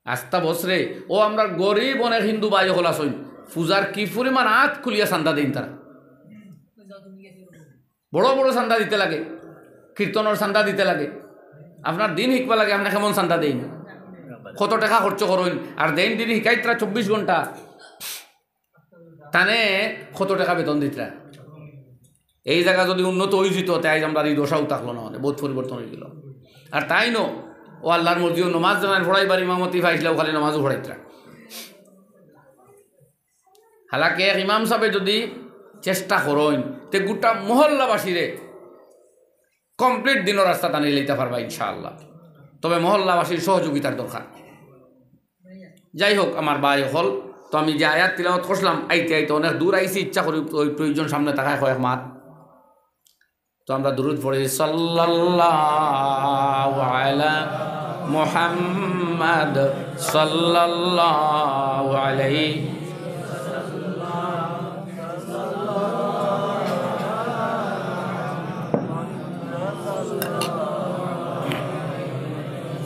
আস্তা বছরে। ও আমরার গরিব অনেক হিন্দু ভাই অকল আছইন, পূজার কি পরিমাণ আত খুলিয়া চান্দা দেইন তারা। বড় বড় চান্দা দিতে লাগে, কীর্তনর চান্দা দিতে লাগে। আপনার দিন হিকবা লাগে, আপনে কেমন চান্দা দেইন, কত টেকা খরচ করইন, আর দেইন দিন হিকাইতরা চব্বিশ ঘন্টা। তানে কত টেকা বেতন দিতরা? এই জাগা যদি উন্নত অইযিতো, তে আইজ আমরার ই দশাও থাকলো না, মানে, বউত পরিবর্তন অইগেলো। আর তাইনও, ও আল্লার মর্জি, ও নমাজ জানাইন পড়াইবার, ইমামতি পাইছলা, ও খালি নমাজও পড়াইতরা। হালাকে এক ইমাম সাবে যদি চেষ্টা করইন, তে গোটা মহল্লাবাসীরে কমপ্লিট দিনর রাস্তাত আনি লইতা পারবা ইনশাআল্লাহ। তবে মহল্লাবাসীর সহযোগিতার দরকার। যাই হোক, আমার ভাই অকল, তো আমি যে আয়াত তিলাওয়াত করছিলাম, আইতে আইতে অনেক দূর আইছি, ইচ্ছা করি ওই প্রয়োজন সামনে থাকায় কয়েক মাত। তো আমরা দুরুদ পড়ি, সাল্লাল্লাহু আলা মুহাম্মাদ, সাল্লাল্লাহু আলাইহি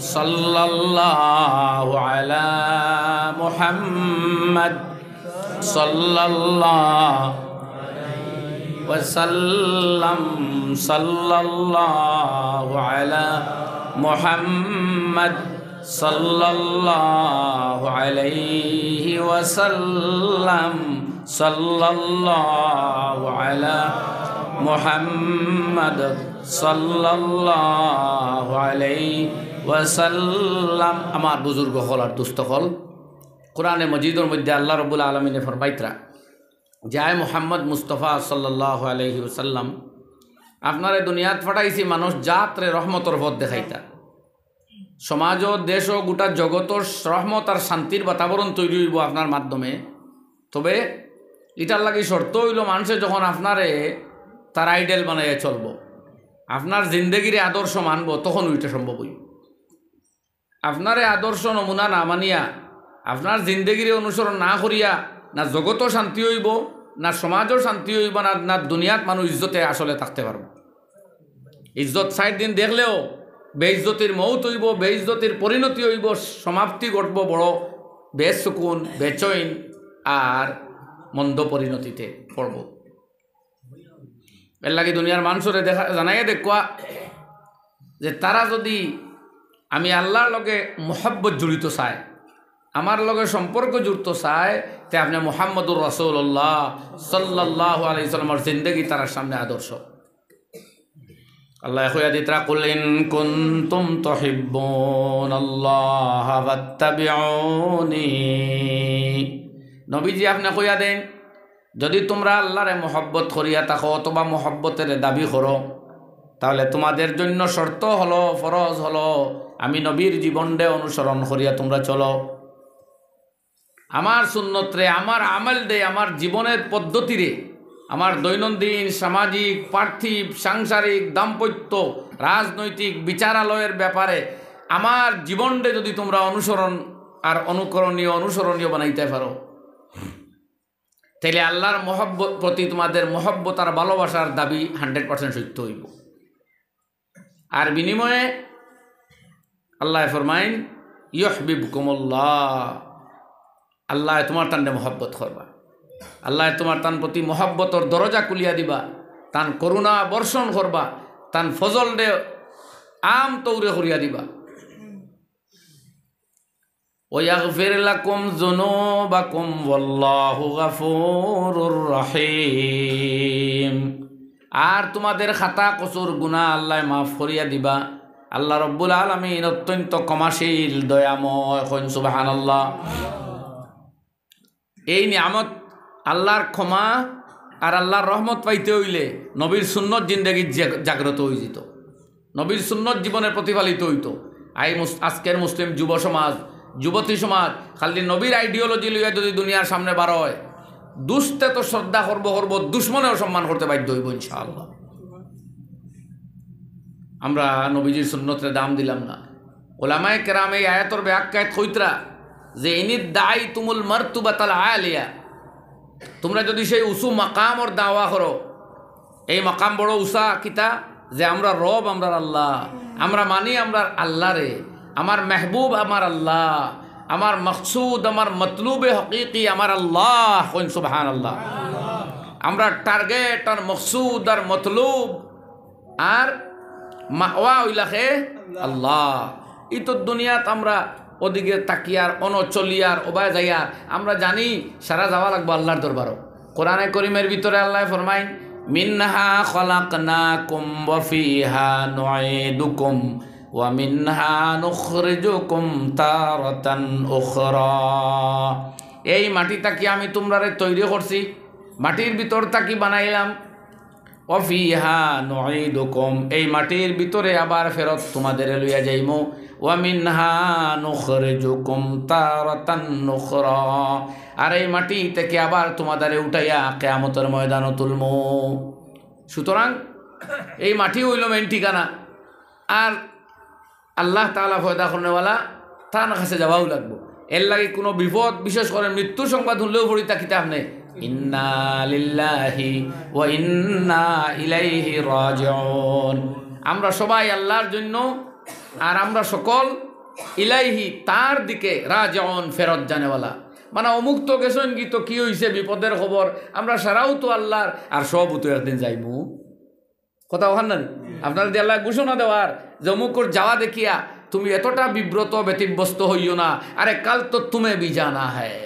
সাল্লাল্লাহু আলা মুহাম্মাদ, সাল্লাল্লাহু ওয়াসাল্লাম, সাল্লাল্লাহু আলা মুহাম্মাদ, সাল্লাল্লাহু আলাইহি ওয়াসাল্লাম, সাল্লাল্লাহু আলা মুহাম্মাদ, সাল্লাল্লাহু আলাইহি ওয়াসাল্লাম। আমার বুজুর্গ অকল আর দুস্ত অকল, কোরআনে মজিদর মধ্যে আল্লাহ রাব্বুল আলামিনে ফরমাইতরা, যে আয় মুহাম্মদ মুস্তফা সাল্লাল্লাহু আলাইহি ওয়াসাল্লাম, আপনারে দুনিয়াত পাঠাইছি মানুষ জাতরে রহমতর পথ দেখাইতা। সমাজ ও দেশ ও গোটা জগতর রহমত আর শান্তির বাতাবরণ তৈরি অইবো আপনার মাধ্যমে। তবে ইটার লাগি শর্ত অইলো, মানষে যখন আপনারে তার আইডল বানাইয়া চলবো, আপনার জিন্দেগিরে আদর্শ মানবো, তখন ইটা সম্ভব অইবো। আপনারে আদর্শ নমুনা না মানিয়া, আপনার জিন্দেগিরে অনুসরণ না করিয়া, না জগতো শান্তি অইবো, না সমাজও শান্তি অইবো, না, না দুনিয়াত মানুষ ইজ্জতে আসলে থাকতে পারবো। ইজ্জত চাইর দিন দেখলেও বেইজ্জতির মৌত অইবো, বেইজ্জতির পরিণতি অইবো, সমাপ্তি ঘটবো বড় বেসুকুন, বেচইন আর মন্দ পরিণতিতে পড়বো। এর লাগি দুনিয়ার মানষরে দেখা, জানাইয়া দেখুয়া যে তারা যদি আমি আল্লাহর লগে মহব্বত জুড়িত চায়, আমার লগে সম্পর্ক জুড়তো চায়, তে আপনে মুহাম্মদুর রাসূলুল্লাহ সাল্লাল্লাহু আলাইহি ওয়াসাল্লামর জিন্দেগি তারার সামনে আদর্শ। আল্লায় কইয়া দিতরা, "কুল ইন কুনতুম তুহিব্বুনাল্লাহা ফাত্তাবিউনি।" নবীজি, আপনে কইয়া দেইন, যদি তুমরা আল্লারে মহব্বত করিয়া থাকো অথবা মহব্বতরে দাবি করো, তাহলে তোমাদের জন্য শর্ত হলো, ফরজ হলো, আমি নবীর জীবনরে অনুসরণ করিয়া তুমরা চলো। আমার সুন্নতরে, আমার আমলরে, আমার জীবনের পদ্ধতিরে, আমার দৈনন্দিন, সামাজিক, পার্থিব, সাংসারিক, দাম্পত্য, রাজনৈতিক, বিচারালয়ের ব্যাপারে আমার জীবনরে যদি তুমরা অনুসরণ আর অনুকরণীয়, অনুসরণীয় বানাইতে পারো, তাইলে আল্লাহর মহব্বত প্রতি তোমাদের মহব্বত আর ভালোবাসার দাবি হান্ড্রেড পার্সেন্ট সত্য অইবো। আর বিনিময়ে আল্লায় ফরমাইন, "ইউহবিবকুমুল্লাহ", আল্লায় তোমার তানরে মহব্বত করবা, আল্লায় তোমার তান প্রতি মহব্বতর দরজা খুলিয়া দিবা, তান করুণা বর্ষণ করবা, তান ফজলরে আম তৌরে করিয়া দিবা। "ওয়াগফির লাকুম যুনুবাকুম ওয়াল্লাহু গাফুরুর রহিম।" আর তোমাদের খাতা কসুর গুনাহ আল্লায় মাফ করিয়া দিবা। আল্লাহ রব্বুল আলামিন অত্যন্ত ক্ষমাশীল, দয়াময়। কইন সুবহানাল্লাহ। এই নিয়ামত, আল্লাহর ক্ষমা আর আল্লাহর রহমত পাইতে অইলে নবীর সুন্নত জিন্দেগিত জাগ-, জাগ্রত অইযিতো। নবীর সুন্নত জীবনে প্রতিফলিত অইতো। আই মুস-, আজকের মুসলিম যুব সমাজ, যুবতী সমাজ খালি নবীর আইডিওলজি লইয়া যদি দুনিয়ার সামনে বার অয়, দুস্তে তো শ্রদ্ধা করবো করবো, দুশমনেও সম্মান করতে বাধ্য অইবো ইনশাআল্লাহ। আমরা নবীজির সুন্নতরে দাম দিলাম না। ওলামায়ে কেরাম এই আয়াতর ব্যাখ্যাত কইতরা যে, "ইনিদ্দাআইতুমুল মারতুবাতাল আলিয়া", তোমরা যদি সেই উঁচু মাকামর দাওয়া করো, এই মাকাম বড় উঁচা কিতা, যে আমরা রব, আমরার আল্লাহ, আমরা মানি আমরার আল্লাহরে, আমার মেহবুব আমার আল্লাহ, আমার মকসুদ, আমার মতলুবে হকিকি আমার আল্লাহ। কইন সুবহানাল্লাহ। আমরা টার্গেট আর মকসুদ আর মতলুব আর মাওয়া অইলা কে আল্লাহ। ই তো দুনিয়াত আমরা ওদিকে তাকিয়ার, অনো চলিয়ার, ওবায় যাইয়ার, আমরা জানি সারা যাওয়া লাগবো আল্লাহর দরবারো। কোরআনে করিমের ভিতরে আল্লায় ফরমাইন, "মিনহা খলাকনাকুম ওয়া ফিহা নুঈদুকুম ওয়া মিনহা নুখরিজুকুম তারাতান উখরা।" এই মাটি থাকি আমি তোমরারে তৈরি করছি, মাটির ভিতর থাকি বানাইলাম, وفيها نعيدكم, এই মাটির ভিতরে আবার ফেরত তোমাদের লইয়া যাইমু। ومنها نخرجكم تارة أخرى, আর এই মাটি থেকে আবার তোমাদের উঠাইয়া কিয়ামতের ময়দানো তুলমু। সুতরাং এই মাটি অইলো মেইন ঠিকানা। আর আল্লাহ তাআলা পয়দা করনেওয়ালা, তান কাছে যাওয়াও লাগবো। এর লাগি কুনু বিপদ, বিশেষ করি মৃত্যুর সংবাদ হুনলেউ পড়ি থাকি আপনে, "إنا لله وإنا إليه راجعون।" আমরা সবাই আল্লাহর জন্য, আর আমরা সকল ইলাইহি, তার দিকে, রাজিউন, ফেরত যানেওয়ালা। মানে অমুক তো গেছইন গি, তো কি অইছে বিপদের খবর, আমরা সারাউ তো আল্লাহর, আর সবউ তো একদিন যাইমু। কথা অখান না নি? আপনারে দিয়া আল্লায় ঘোষণা দেওয়ার যে অমুকর যাওয়া দেখিয়া তুমি এতটা বিব্রত ব্যতিব্যস্ত হইও না। আরে কাল তো তুমি ভি জানা হ্যায়,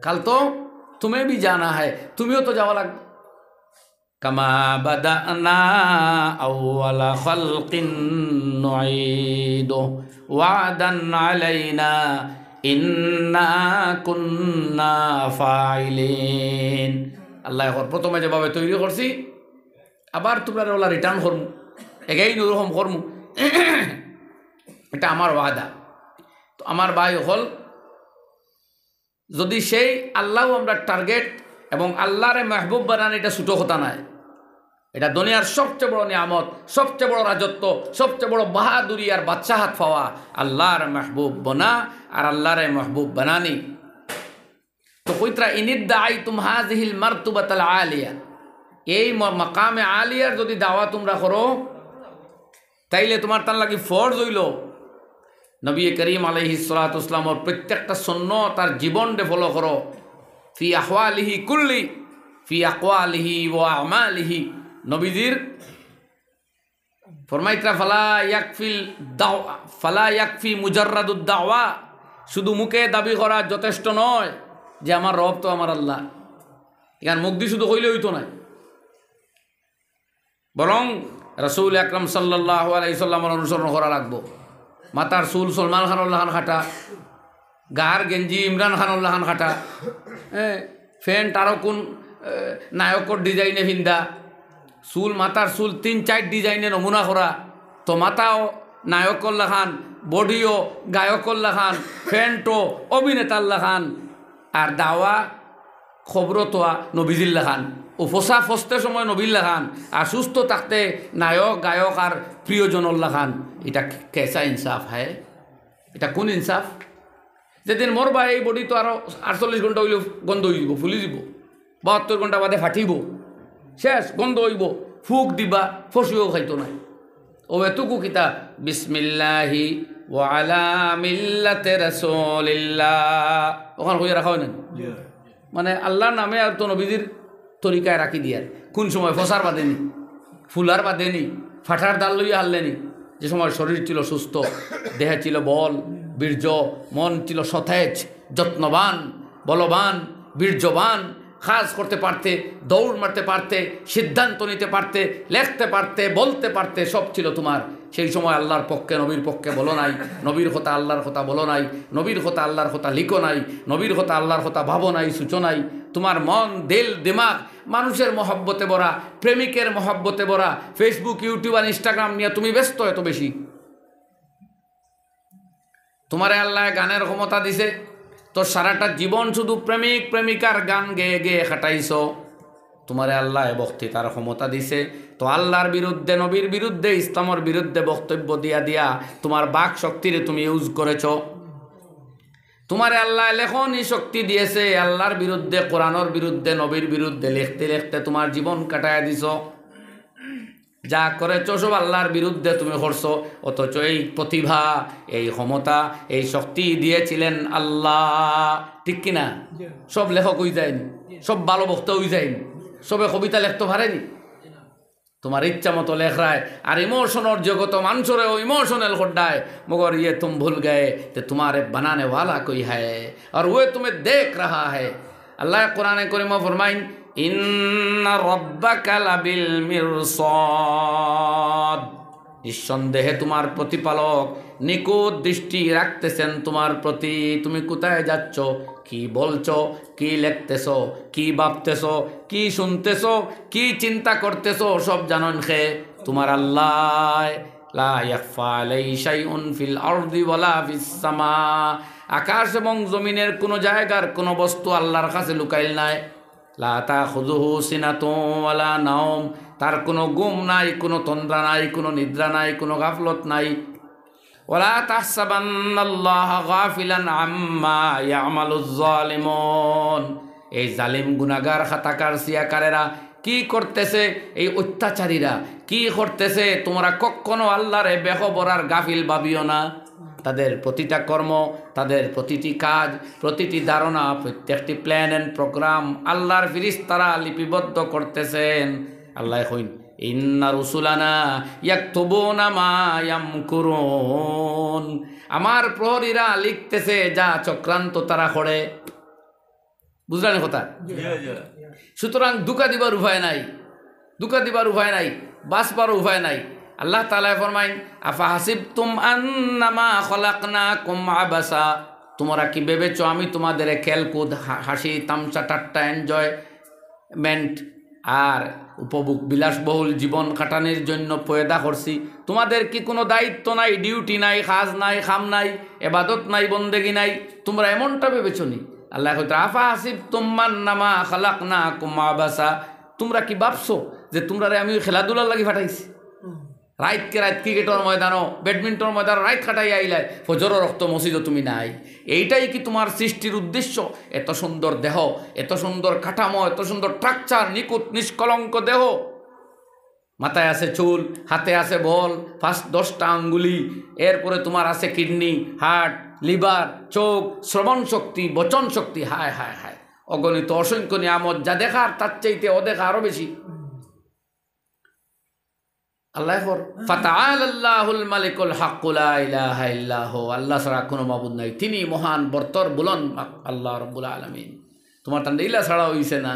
কাল তো তুমি ভি জানা হ্যায়, তুমিও তো যাওয়া লাগবে। كما بدأنا أول خلق نعيده وعدا علينا إنا كنا فاعلين। আল্লায় কর, প্রথমে যেভাবে তৈরি করছি, আবার তুমরারে ওলা রিটার্ন করমু, এগেইন ওরকম করমু। এটা আমার ওয়াদা। তো আমার ভাই অকল, যদি সেই আল্লাহউ আমরা টার্গেট এবং আল্লাহরে মাহবুব বানানি, এটা ছোট কথা নায়। এটা দুনিয়ার সবচেয়ে বড় নিয়ামত, সবচেয়ে বড় রাজত্ব, সবচেয়ে বড় বাহাদুরি আর বাদশাহাত পাওয়া, আল্লাহর মাহবুব বনা আর আল্লাহরে মাহবুব বানানি। তো কইতরা, "إن ادعيتم هذه المرتبة العالية", এই ম-, মাকামে আলিয়ার যদি দাওয়া তুমরা করো, তাইলে তুমার তান লাগি ফরজ অইলো নবী করিম আলাইহিস সালাতু ওয়াস সালামর প্রত্যেকটা সুন্নত আর জীবনরে ফলো করো। في أحواله كله، في أقواله وأعماله। নবীজির ফরমাইতরা, "فلا يكفي الدعوة، فلا يكفي مجرد الدعوة", শুধু মুখে দাবি করা যথেষ্ট নয় যে আমার রব তো আমার আল্লাহ। ইখান মুখদি শুধু কইলে অইতো নায়, বরং রাসূল আকরাম সাল্লাল্লাহু আলাইহি সাল্লামর অনুসরণ করা লাগবো। মাথার চুল সলমান খানর লাখান কাটা, গার গেঞ্জি ইমরান খানর লাখান কাটা, হ্যাঁ, প্যান্ট আরো কুন, এ, নায়কর ডিজাইনে ফিন্দা, চুল, মাথার চুল তিন চাইর ডিজাইনে নমুনা করা, তো মাথাও নায়কর লাখান, বডিও গায়কর লাখান, প্যান্টও অভিনেতার লাখান, আর দাওয়া কবরো থোয়া নবীজির লাখান, ও ফসা ফসতে সময় নবীর লাখান, আর সুস্থ থাকতে নায়ক, গায়ক আর প্রিয়জনর লাখান। এটা কেসা ইনসাফ হ্যায়? এটা কুন ইনসাফ? যেদিন মরবা, এই বডি তো আরো আটচল্লিশ ঘন্টা অইলে গন্ধ অইযিবো, ফুলি যিবো, বাহাত্তর ঘন্টা বাদে ফাটিবো, শেষ, গন্ধ অইবো, ফুক দিবা, পশুয়েও খাইতো নায়। ও এতুকু কিতা, "বিসমিল্লাহি ওয়া আলা মিল্লাতে রাসূলিল্লাহ", অখান কইয়া রাখা অয় না? মানে আল্লাহর নামে আর তো নবীজির তরিকায় রাখি দিয়ার। কুন সময় ফসার বাদে নি, ফুলার বাদে নি, ফাটার দাল লইয়া হারলে নি, যে সময় শরীর ছিল সুস্থ, দেহে ছিল বল, বীর্য, মন ছিল সতেজ, যত্নবান, বলবান, বীর্যবান, কাজ করতে পারতে, দৌড় মারতে পারতে, সিদ্ধান্ত নিতে পারতে, লেখতে পারতে, বলতে পারতে, সব ছিল তোমার। সেই সময় আল্লাহর পক্ষে, নবীর পক্ষে বলো নাই, নবীর কথা আল্লাহর কথা বলো নাই, নবীর কথা আল্লাহর কথা লিখো নাই, নবীর কথা আল্লাহর কথা ভাবো নাই, সুচো নাই। তোমার মন, দিল, দিমাগ মানুষের মহব্বতে ভরা, প্রেমিকের মহব্বতে ভরা, Facebook, YouTube আর Instagram নিয়া তুমি ব্যস্ত এত বেশি। তোমারে আল্লায় গানের ক্ষমতা দিছে, তো সারাটা জীবন শুধু প্রেমিক প্রেমিকার গান গেয়ে গেয়ে কাটাইছো। তোমারে আল্লায় বক্তৃতার ক্ষমতা দিছে, তো আল্লাহর বিরুদ্ধে, নবীর বিরুদ্ধে, ইসলামর বিরুদ্ধে বক্তব্য দিয়া দিয়া তোমার বাক শক্তিরে তুমি ইউজ করেছো। তোমারে আল্লায় লেখনী শক্তি দিয়েছে, আল্লাহর বিরুদ্ধে, কোরআনর বিরুদ্ধে, নবীর বিরুদ্ধে লিখতে লিখতে তোমার জীবন কাটাইয়া দিছো। যা করেছো সব আল্লাহর বিরুদ্ধে তুমি করছো, অথচ এই প্রতিভা, এই ক্ষমতা, এই শক্তি দিয়েছিলেন আল্লাহ। ঠিক কি না? জি। সব লেখক অই যায়নি, জি। সব ভালো বক্তা অই যায়নি, সবে কবিতা লেখতে পারেনি। তোমার ইচ্ছা মতো লেখরায়, আর ইমোশনর জগত মানুষরেও ইমোশনাল কররায়, মগর ইয়ে তুম ভুল গয়ে তে তোমারে বানানে ওয়ালা কোই হ্যায়, আর ওয়ে তুমে দেখ রাহা হ্যায়। আল্লাহ কোরআনে করিমো ফরমাইন, "ইন্না রাব্বাকা লাবিল মিরসাদ।" নিঃসন্দেহে তোমার প্রতিপালক নিখুঁত দৃষ্টি রাখতেছেন তোমার প্রতি। তুমি কোথায় যাচ্ছ, কি বলছো, কি লেখতেছো, কি ভাবতেছো, কি শুনতেছো, কি চিন্তা করতেছো, সব জানইন কে? তুমার আল্লাহ। লা ইয়াখফা আলাইহি শাইউন ফিল আরদি ওয়ালা ফিস সামা। আকাশ এবং জমিনের কোনো জায়গার কোনো বস্তু আল্লাহর কাছে লুকাইল নাই। লা তাখুযুহু সিনাতুন ওয়ালা নাওম, তার কোনো ঘুম নাই, কোনো তন্দ্রা নাই, কোনো নিদ্রা নাই, কোনো গাফলত নাই। ওয়ালা তাহসাবান্নাল্লাহা গাফিলান আম্মা ইয়ামালুজ জালিমুন। এই জালিম, গুনাগার, খাতাকার, সিয়াকারেরা কি করতেছে, এই অত্যাচারীরা কি করতেছে, তুমরা কখনো আল্লাহরে বেখবর আর গাফিল ভাবিও না। তাদের প্রতিটা কর্ম, তাদের প্রতিটি কাজ, প্রতিটি ধারণা, প্রত্যেকটি প্ল্যান এন্ড প্রোগ্রাম আল্লাহর ফিরিস্তারা লিপিবদ্ধ করতেছেন। আল্লাহ কইন, ইন্না রুসুলানা ইয়াকতুবুনা মা ইয়ামকুরুন। আমার প্রহরীরা লিখতেছে যা চক্রান্ত তারা করে। বুঝলেন কথা? সুতরাং ধোঁকা দিবার উপায় নাই, ধোঁকা দিবার উপায় নাই, বাঁচবার উপায় নাই। আল্লাহ তাআলায় ফরমাইন, আফাহাসিবতুম আন্নামা খলাকনাকুম আবাসা, তুমরা কি ভেবেছো আমি তোমাদের খেলকুদ, হা-, হাসি, তামশা, ঠাট্টা, এনজয়মেন্ট আর উপভোগ, বিলাসবহুল জীবন কাটানির জন্য পয়দা করছি? তোমাদের কি কোনো দায়িত্ব নাই, ডিউটি নাই, কাজ নাই, কাম নাই, এবাদত নাই, বন্দেগি নাই? তুমরা এমনটা ভেবেছো নি? আল্লাহ কইতরা, আফাহাসিবতুম আন্নামা খলাকনাকুম আবাসা, তুমরা কি ভাবছো যে তুমরারে আমি ওই খেলাধুলার লাগি ফাটাইছি? রাইতকে রাইত ক্রিকেটর ময়দানো, ব্যাডমিন্টন ময়দানো রাইত কাটাইয়া আইলায়, ফজরর অক্ত মসজিদো তুমি নাই। এইটাই কি তোমার সৃষ্টির উদ্দেশ্য? এত সুন্দর দেহ, এত সুন্দর কাঠামো, এত সুন্দর স্ট্রাকচার, নিখুঁত নিষ্কলঙ্ক দেহ, মাথায় আছে চুল, হাতে আছে বল, পাঁচ দশটা আঙ্গুলি, এরপরে তোমার আছে কিডনি, হার্ট, লিভার, চোখ, শ্রবণ শক্তি, বচন শক্তি। হায় হায় হায়, অগণিত অসংখ্য নিয়ামত, যা দেখার তার চাইতে অদেখা আরো বেশি। আল্লাহ কর, ফাতাআলাল্লাহুল মালিকুল হাক্কু লা ইলাহা ইল্লা হু, আল্লাহ ছাড়া কোনো মাবুদ নাই, তিনি মহান, বরতর, বুলন্দ আল্লাহ রাব্বুল আলামিন। তোমার তান ইলা ছাড়া হইছে না।